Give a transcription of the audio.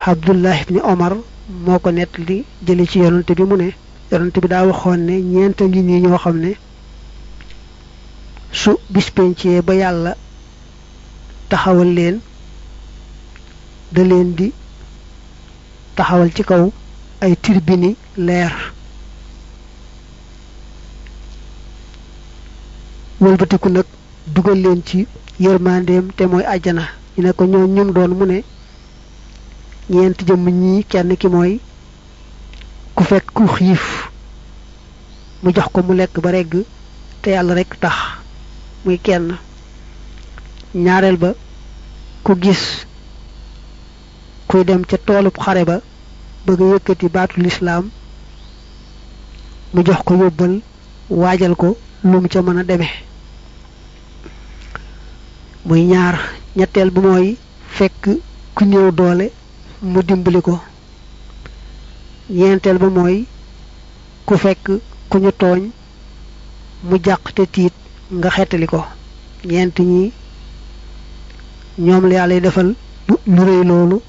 Abdullah ibn Omar moo ko nettali jële ci yonante bi mu ne yonante bi daa waxoon ne ñeent ngi nii ñoo xam ne su bis pencee ba yàlla taxawal leen da leen di taxawal ci kaw ay tirbini leer wëlbatiku nag dugal leen ci yërmandeem te mooy àjjana ñu ne ko ñoo ñum doon mu ne ñeent jëmm ñii kenn ki mooy ku fekk ku xiif mu jox ko mu lekk ba regg te yàlla rekk tax muy kenn ñaareel ba ku gis kuy dem ca toolub xare ba bëgg a yëkkati baatu lislaam mu jox ko yóbbal waajal ko lu mu ca mën a demee muy ñaar ñetteel bi mooy fekk ku néew doole mu dimbali ko ñeenteel ba mooy ku fekk ku ñu tooñ mu jàq te tiit nga xettali ko ñeent ñi ñoom la yàlla defal lu rëy loolu